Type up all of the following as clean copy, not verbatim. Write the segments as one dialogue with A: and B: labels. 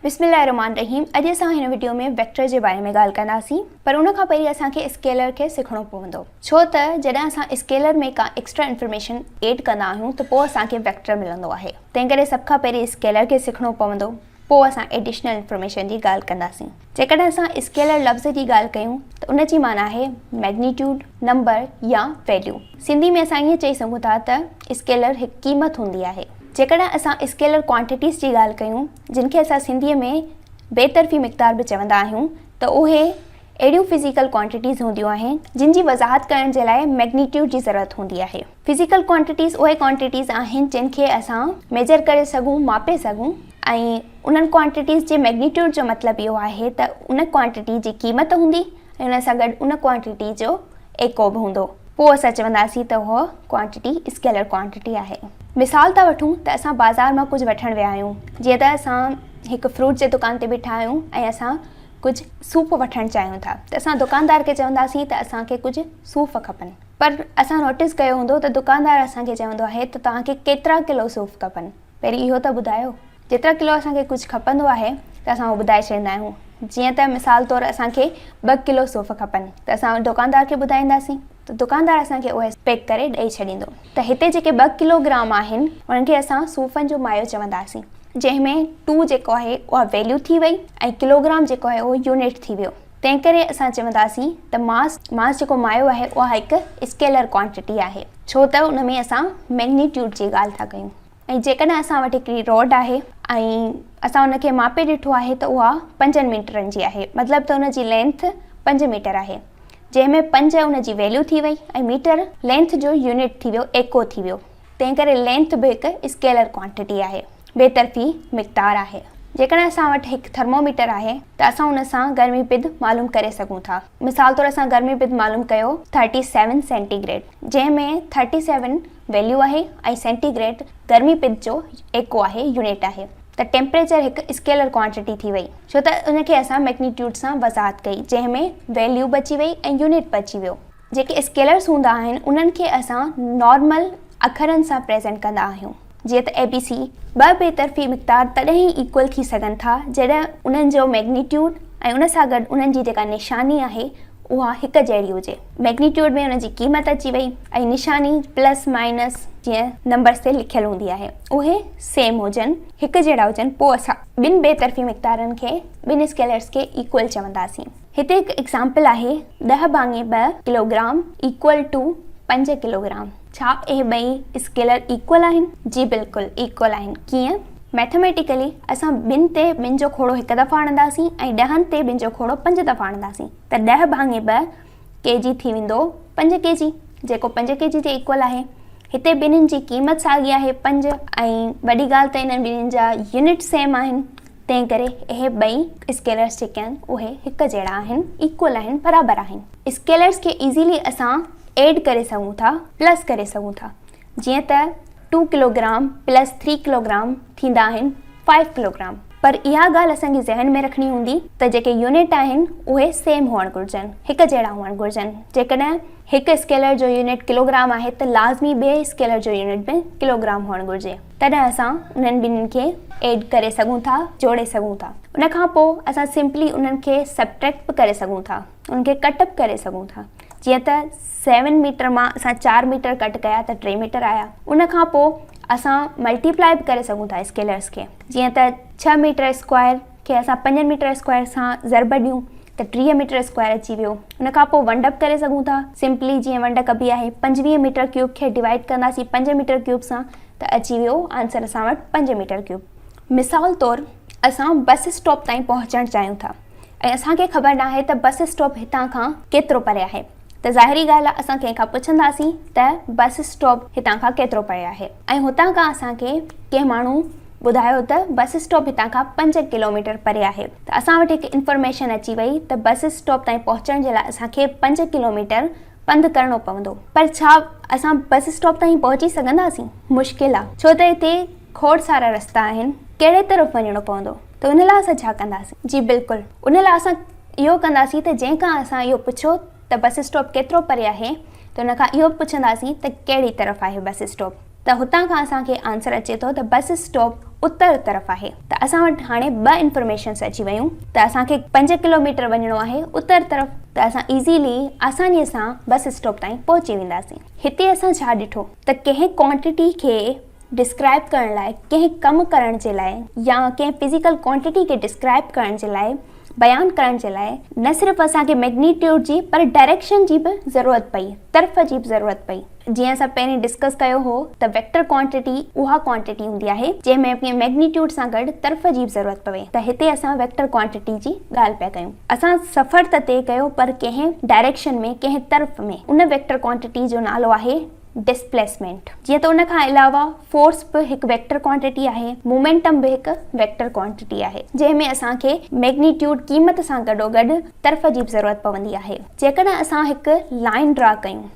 A: بسم الله الرحمٰن الرحيم اڄ اسان هن وڊيو ۾ ويڪٽر جي باري ۾ ڳالهه ڪنداسين پر ان کان پهرين اسان کي اسڪيلر کي سکڻو پوندو ڇو ته جڏهن اسان اسڪيلر ۾ ڪا ايڪسٽرا انفارميشن ايڊ ڪندا آهيون ته پوء اسان کي ويڪٽر ملندو آهي تنهن ڪري سڀ کان پهرين اسڪيلر کي سکڻو پوندو پوء اسان ايڊيشنل انفارميشن جي ڳالهه ڪنداسين جيڪڏهن اسان اسڪيلر لفظ جي ڳالهه ڪيون ته ان جي معنيٰ آهي ميگنيٽيوڊ نمبر يا ويليو سنڌي ۾ اسان ائين چئي سگهون ٿا ته اسڪيلر هڪ قيمت هوندي آهي. جيڪڏهن اسان اسڪيلر ڪوانٽيٽيز جي ڳالهه ڪيون، جن کي اسان سنڌيء ۾ بي طرفي مقدار به چوندا آهيون، ته اهي اهڙيون فزيڪل ڪوانٽيٽيز هونديون آهن، جن جي وضاحت ڪرڻ جي لاء ميگنيٽيوڊ جي ضرورت هوندي آهي. فزيڪل ڪوانٽيٽيز اهي ڪوانٽيٽيز آهن، جن کي اسان ميجر ڪري سگهون، ماپي سگهون ۽ انهن ڪوانٽيٽيز جي ميگنيٽيوڊ جو مطلب اهو آهي ته ان ڪوانٽيٽي جي قيمت هوندي ۽ ان سان گڏ ان ڪوانٽيٽي جو ايڪو به هوندو. پوء اسان چونداسين ته اها ڪوانٽٽي اسڪيلر ڪوانٽٽي آهي. مثال ٿا وٺون ته اسان بازار مان ڪجهه وٺڻ ويا آهيون. جيئن ته اسان هڪ فروٽ جي دڪان تي بيٺا آهيون ۽ اسان ڪجهه صوف وٺڻ چاهيون ٿا ته اسان دڪاندار کي چونداسين ته اسان کي ڪجهه صوف کپن. پر اسان نوٽيس ڪيو هوندو ته دڪاندار اسان کي چوندو آهي ته توهان کي ڪيترا ڪلو صوف کپن. پهرين اهو ته ٻڌايو. جيترا ڪلو اسان کي ڪجهه کپندو آهي ته اسان اهو ٻڌائي ڇڏيندا آهيون. جيئن ته مثال طور اسان کي ٻه ڪلو صوف کپن ته اسان دڪاندار کي ٻڌائينداسين ته دڪاندار اسان کي اهي پيڪ ڪري ڏئي ڇڏيندو. ته هتي جيڪي ٻه ڪلو گرام آهن انهن کي اسان صوفن جو مايو چونداسين جنهن ۾ ٽو جيڪو آهي اها ويليو ٿي وئي ۽ ڪلو گرام جيڪو آهي اهو يونٽ ٿي ويو. تنهن ڪري اسان چونداسين ته ماس ماس جيڪو مايو آهي اها هڪ اسڪيلر ڪوانٽٽي آهي ڇو ته ان ۾ اسان ميگنيٽيوڊ جي ڳالهه ٿا ڪيون. ۽ جيڪڏهن اسان وٽ هڪڙي روڊ آهي ۽ اسان ان کي ماپي ڏٺو آهي ته اها پنجن ميٽرن جي آهي مطلب ته ان جي لينٿ پنج ميٽر آهي جنهن ۾ پنج ان جي ويليو ٿي وئي ۽ ميٽر لينٿ جو يونٽ ٿي ويو ايڪو ٿي ويو تنهن ڪري لينٿ به هڪ اسڪيلر ڪوانٽٽي آهي بي طرفي مقدار آهي جيڪڏهن اسان وٽ هڪ ٿرموميٽر آهي ته اسان ان سان گرمي پد معلوم ڪري سگهون ٿا مثال طور اسان گرمي پد معلوم ڪيو ٿرٽي سيون سينٽي گريڊ جنهن ۾ ٿرٽي سيون ويليو آهي ۽ سينٽي گريڊ گرمي پد جو ايڪو آهي، يونٽ آهي، ته ٽيمپريچر هڪ اسڪيلر ڪوانٽٽي ٿي وئي ڇو ته ان کي اسان ميگنيٽيوڊ سان وضاحت ڪئي جنهن ۾ ويليو به اچي وئي ۽ يونٽ به اچي ويو. جيڪي اسڪيلرس هوندا آهن انهن کي اسان نارمل اکرن سان پريزنٽ ڪندا آهيون جيئن ته اي بي سي. ٻه بي طرفي مقدار تڏهن ئي ايڪول ٿي سگهن ٿا جڏهن انهن جو ميگنيٽيوڊ ۽ ان سان گڏ انهن جي جيڪا نشاني آهي اها هڪ جهڙي هجي. ميگنيٽيوڊ ۾ ان جي قيمت اچي وئي ۽ نشاني پلس مائنس جيئن نمبرس تي لکيل هوندي آهي اهي سيم هجن، هڪ جهڙا هجن پوء اسان ٻن بي طرفي مقدارن کي ٻن اسڪيلرس کي ايڪول چونداسين. هتي هڪ ايگزامپل آهي ڏهه ڀاڱي ٻه ڪلوگرام ايڪول ٽو پنج ڪلوگرام. ڇا اهي ٻئي اسڪيلر ايڪول آهن؟ جي بلڪل ايڪول آهن. ڪيئن؟ ميٿميٽيڪلي اسان ٻن تي ٻن جو کوڙو هڪ دفعو آڻنداسين ۽ ڏهن تي ٻن جو کوڙو پنج دفعا آڻنداسين ته ڏهه ڀاڱي ٻه ڪي جي ٿي ويندو پنج ڪي جي جيڪو پنج ڪي جي جي ايڪول آهي. هتي ٻنهين جي قيمت ساڳي آهي پنج ۽ وڏي ڳالهه ته انهن ٻنهين جا يونٽ سيم آهن تنهن ڪري اهي ٻئي اسڪيلرس جيڪي آهن اهي هڪ جهڙا آهن ايڪول آهن برابر آهن. اسڪيلرس کي ايزيلي اسان ايڊ ڪري سگهون ٿا پلس ڪري سگهون ٿا جيئن ته two kilogram plus three kilogram ٿيندا آهن فائيو ڪلوگرام پر اها ڳالهه اسان کي ذهن ۾ رکڻي هوندي ته جيڪي يونٽ آهن اهي سيم هئڻ گهرجن هڪ جهڙا هئڻ گهرجن جيڪڏهن هڪ اسڪيلر جو يونٽ ڪلوگرام آهي ته لازمي ٻئي اسڪيلر جو يونٽ به ڪلوگرام هئڻ گهرجي تڏهن اسان انهن ٻنهين کي ايڊ ڪري سگهون ٿا جوڙي سگهون ٿا ان کان پوء اسان سمپلي انهن کي سبٽريڪٽ به ڪري سگهون ٿا انهن کي ڪٽ به ڪري سگهون ٿا جيئن ته سيون ميٽر مان اسان چار ميٽر ڪٽ ڪيا ته ٽي ميٽر آيا ان کان پوء اسان ملٽيپلائي به ڪري سگهون ٿا اسڪيلرس کي جيئن ته ڇهه ميٽر اسڪوائر کي اسان پنجن ميٽر اسڪوائر سان ضرب ڏيون ته 30 ميٽر اسڪوائر اچي ويو ان کان پوء ونڊ به ڪري سگهون ٿا سمپلي جيئن ونڊ ڪبي آهي 25 ميٽر ڪيوب کي ڊوائيڊ ڪنداسين پنج ميٽر ڪيوب سان ته اچي ويو آنسر اسان وٽ پنج ميٽر ڪيوب مثال طور اسان بس اسٽاپ تائين پهچڻ چاهيون ٿا ۽ اسان کي خبر ناهي ته بس اسٽاپ هتان کان ڪيترو پري آهي ته ظاهري ڳالهه آهي اسان ڪنهن کان پڇنداسين ته بس اسٽاپ هتان کان ڪيترو پري آهي ۽ هتان کان اسان کي ڪنهن ماڻهو ٻڌايو ته بس اسٽاپ هتان کان پنج ڪلوميٽر پري آهي ته اسان وٽ هڪ انفارميشن اچي وئي ته بس اسٽاپ تائين پهچڻ جي لاء اسان کي پنج ڪلوميٽر پنڌ ڪرڻو پوندو پر ڇا اسان بس اسٽاپ تائين پهچي سگهنداسين؟ مشڪل آ ڇو ته هتي کوڙ سارا رستا آهن ڪهڙي طرف وڃڻو پوندو ته ان لاء اسان ڇا ڪنداسين؟ جي بلڪل ان لاء اسان اهو ڪنداسين ته جنهن کان اسان اهو پڇيو ته بس اسٽاپ ڪيترو پري آهي ته ان کان اهو به پڇنداسين ته ڪهڙي طرف آهي بس اسٽاپ ته هتان کان اسان کي آنسر اچي ٿو ته بس اسٽاپ اتر طرف آهي ته اسان وٽ هاڻي ٻه انفارميشنس اچي ويون ته اسان کي 5 ڪلوميٽر وڃڻو آهي اتر طرف ته اسان ايزيلي، آساني سان، بس اسٽاپ تائين پهچي وينداسين. هتي اسان ڇا ڏٺو ته ڪنهن ڪوانٽيٽي کي ڊسڪرائب ڪرڻ لاء، ڪنهن ڪم ڪرڻ جي لاء يا ڪنهن فزيڪل ڪوانٽيٽي کي ڊسڪرائب ڪرڻ جي لاء، بيان ڪرڻ جي لاء نه صرف اسان کي ميگنيٽيوڊ جي پر ڊائريڪشن جي به ضرورت پئي، طرف جي به ضرورت پئي. جيئن اسان پهرين ڊسڪس ڪيو هو ته ويڪٽر ڪوانٽيٽي اها ڪوانٽيٽي هوندي آهي جنهن ۾ ميگنيٽيوڊ سان گڏ طرف جي به ضرورت پوي ته هتي اسان ويڪٽر ڪوانٽيٽي جي ڳالهه پيا ڪيون. اسان سفر ته طئي ڪيو پر ڪنهن ڊائريڪشن ۾ ڪنهن طرف ۾. ان ويڪٽر ڪوانٽيٽي جو نالو آهي ڊسپليسمينٽ. جيئن ته ان کان علاوه فورس به هڪ ويڪٽر ڪوانٽيٽي آهي، مومينٽم به هڪ ويڪٽر ڪوانٽيٽي آهي جنهن ۾ اسان کي ميگنيٽيوڊ، قيمت، سان گڏوگڏ طرف جي به ضرورت پوندي آهي. جيڪڏهن اسان هڪ لائين ڊرا ڪيون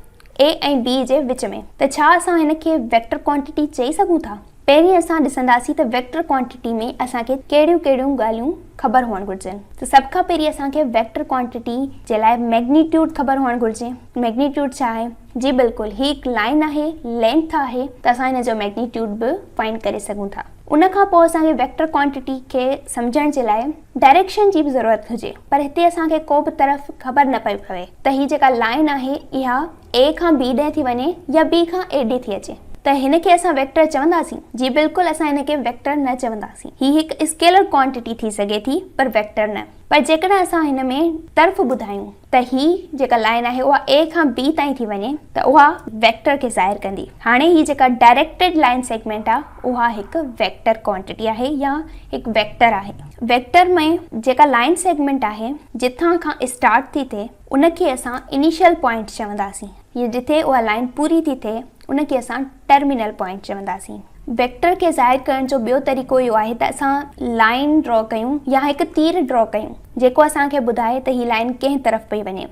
A: A ۽ B جي وچ ۾ ته ڇا اسان هن کي ويڪٽر ڪوانٽيٽي چئي سگهون ٿا؟ پهرين اسان ڏسنداسين ته ويڪٽر ڪوانٽيٽي ۾ اسان کي ڪهڙيون ڪهڙيون ڳالهيون خبر هئڻ گهرجن. ته سڀ کان پهرين اسان کي ويڪٽر ڪوانٽيٽي جي لاء ميگنيٽيوڊ خبر هئڻ گهرجي. ميگنيٽيوڊ ڇا آهي؟ جي بلڪل هي هڪ لائين آهي، لينٿ آهي ته اسان هن جو ميگنيٽيوڊ به فائنڊ ڪري سگهون ٿا. ان کان پوء اسان کي ويڪٽر ڪوانٽيٽي کي سمجهڻ جي لاء ڊائريڪشن جي به ضرورت هجي پر هتي اسان کي ڪو به طرف خبر نه پئي پوي ته هي جيڪا لائين آهي اها اي کان بي ڏانهن ٿي وڃي يا بي کان اي ڏي ٿي اچي ته هن کي اسان ويڪٽر چونداسين؟ جي بلڪل اسان هن کي ويڪٽر نه چونداسين. هي هڪ اسڪيلر ڪوانٽيٽي ٿي سگهي ٿي پر ويڪٽر نه. پر جيڪڏهن اسان هن ۾ طرف ٻڌايون ته هي جيڪا لائين آهي اها اي کان بي تائين ٿي وڃي ته اها ويڪٽر کي ظاهر ڪندي. هاڻي هي جيڪا ڊائريڪٽيڊ لائين سيگمينٽ آهي اها هڪ ويڪٽر ڪوانٽيٽي آهي يا هڪ ويڪٽر آهي. ويڪٽر ۾ جيڪا لائين سيگمينٽ آهي جتان کان اسٽارٽ ٿي ٿئي ان کي اسان انيشل پوائنٽ چونداسين يا جتي اها لائين پوري ٿي ٿئي ان کي اسان ٽرمينل پوائنٽ چونداسين. ويڪٽر کي ظاهر ڪرڻ جو ٻيو طريقو اهو آهي ته اسان لائين ڊرا ڪيون يا هڪ تير ڊرا ڪيون جيڪو اسان کي ٻڌائي ته هي لائين ڪنهن طرف پئي وڃي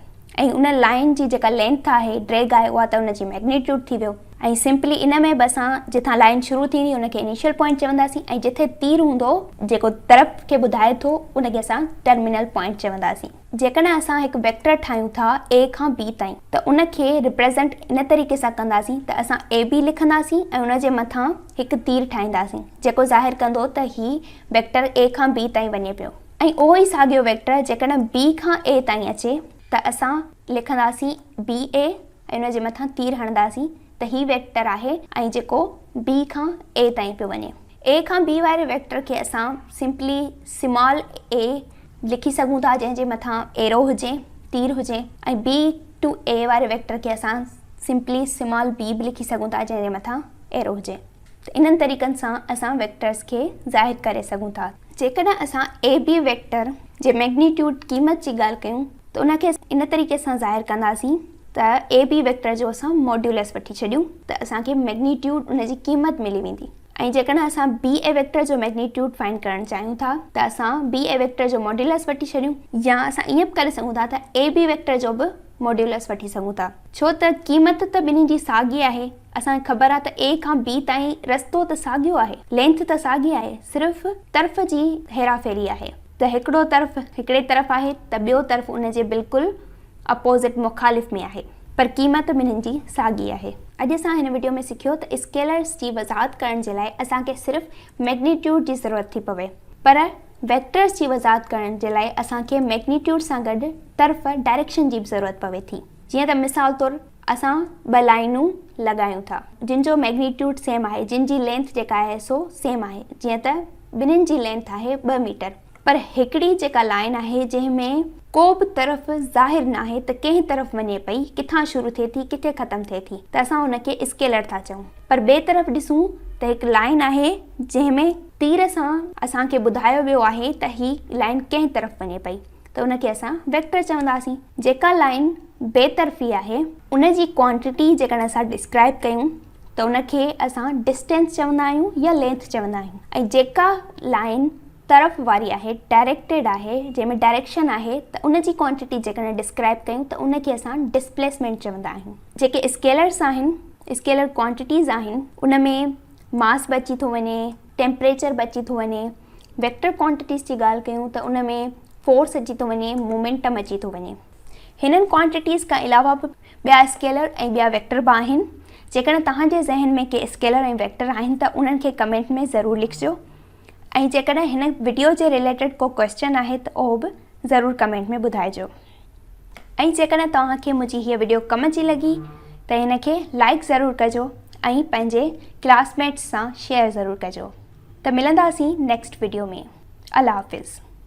A: ۽ ان لائين جي جيڪا لينٿ آهي، ڊريگهه آهي، اها ته ان جي ميگنيٽيوڊ ٿي ويو ۽ سمپلي ان ۾ به اسان جتان لائين شروع ٿيندي ان کي انيشل پوائنٽ چونداسين ۽ جتي تير هوندو جيڪو طرف کي ٻڌائي ٿو ان کي اسان ٽرمينل پوائنٽ چونداسين. جيڪڏهن اسان هڪ ويڪٽر ٺاهيون ٿا A کان B تائين ته ان کي ريپريزنٽ ان طريقي سان ڪنداسين ته اسان AB لکنداسين ۽ ان جي مٿان هڪ تير ٺاهينداسين جيڪو ظاهر ڪندو ته هي ويڪٽر A کان B تائين وڃي پيو ۽ اهو ئي ساڳيو ويڪٽر جيڪڏهن B کان A تائين اچي ته اسان لکنداسين BA ۽ ان جي مٿان تير هڻنداسين ته هي ويڪٽر آهي ۽ جيڪو B کان A تائين پيو وڃي. A کان B واري ويڪٽر کي اسان سمپلي سمال a لکي سگهون ٿا جنهن جي مٿان ايرو هجي، تير هجي، ۽ بي ٽو اي واري ويڪٽر کي اسان سمپلي سمال بي به لکي سگهون ٿا جنهن جي مٿان ايرو هجي. ته انهن طريقن سان اسان ويڪٽرز کي ظاهر ڪري سگهون ٿا. جيڪڏهن اسان اي بي ويڪٽر جي ميگنيٽيوڊ، قيمت، جي ڳالهه ڪيون ته ان کي ان طريقي سان ظاهر ڪنداسين ته اي بي ويڪٽر جو اسان ماڊيولس وٺي ڇڏيون ته اسان کي ميگنيٽيوڊ ان جي قيمت ملي ويندي. ۽ جيڪڏهن اسان بي اي ويڪٽر جو ميگنيٽيوڊ فائنڊ ڪرڻ چاهيون ٿا ته اسان بي اي ويڪٽر جو ماڊيولس وٺي ڇڏيون يا اسان ائين به ڪري سگهون ٿا ته اي بي ويڪٽر جو به ماڊيولس وٺي سگهون ٿا ڇو ته قيمت ته ٻنهي جي ساڳي آهي اسان کي خبر آهي ته اي کان بي تائين رستو ته ساڳيو آهي لينٿ ته ساڳي آهي صرف طرف جي هيرا ڦيري آهي ته هڪڙو طرف هڪڙي طرف آهي ته ٻيو طرف ان جي بلڪل اپوزٽ، مخالف، ۾ آهي پر قيمت ٻنهين جي ساڳي آهي. اڄ اسان هن وڊيو ۾ سکيو ته اسڪيلرز جي وضاحت ڪرڻ جي لاء اسان کي صرف ميگنيٽيوڊ جي ضرورت ٿي پوي پر ويڪٽرز جي وضاحت ڪرڻ جي لاء اسان کي ميگنيٽيوڊ سان گڏ طرف، ڊائريڪشن، جي به ضرورت پوي ٿي. جيئن ته مثال طور اسان ٻه لائينون لڳايون ٿا جن جو ميگنيٽيوڊ سيم آهي جن جي لينٿ جيڪا آهي سو سيم آهي جيئن ته ٻنهين جي لينٿ آهي ٻه ميٽر پر هڪڙي جيڪا لائين آهي جنهن ۾ ڪو به طرف ظاهر ناهي ته ڪنهن طرف وڃي پئي، ڪٿان شروع ٿئي ٿي ڪٿي ختم ٿئي ٿي ته اسان ان کي اسڪيلر ٿا چئون. پر ٻئي طرف ڏسون ته هڪ لائين آهي جنهن ۾ تير سان اسان کي ٻڌايو ويو آهي ته هي لائين ڪنهن طرف وڃي پئي ته ان کي اسان ويڪٽر چونداسين. جيڪا لائين بي طرفي آهي ان جي ڪوانٽيٽي جيڪڏهن اسان ڊسڪرائب ڪيون ته ان کي اسان ڊسٽينس چوندا آهيون يا لينٿ چوندا آهيون ۽ جيڪا لائين طرف واري آهي، ڊائريڪٽيڊ آهي، جنهن ۾ ڊائريڪشن آهي ته ان جي ڪوانٽيٽي جيڪڏهن ڊسڪرائب ڪيون ته ان کي اسان ڊسپليسمينٽ چوندا آهيون. جيڪي اسڪيلرس آهن، اسڪيلر ڪوانٽيٽيز آهن، ان ۾ ماس به اچي ٿو وڃي، ٽيمپريچر به اچي ٿو وڃي. ويڪٽر ڪوانٽيٽيز جي ڳالهه ڪيون ته ان ۾ فورس اچي ٿو وڃي، مومينٽم اچي ٿو وڃي. هنن ڪوانٽيٽيز کان علاوه به ٻيا اسڪيلر ۽ ٻيا ويڪٽر به آهن. جيڪڏهن توهان جي ذهن ۾ ڪي اسڪيلر ۽ ويڪٽر آهن ته انهن کي ڪمينٽ ۾ ضرور لکجو. ۽ جيڪڏهن هن وڊيو جي رليٽيڊ ڪو ڪويسچن آهي ته اهو به ضرور ڪمينٽ ۾ ٻڌائجو ۽ جيڪڏهن توهان کي منهنجي هيء وڊيو ڪم جي لڳي ته هن کي لائڪ ضرور ڪجو ۽ پنهنجي ڪلاس ميٽس سان شيئر ضرور ڪجو ته ملنداسين نيڪسٽ وڊيو ۾ الله حافظ.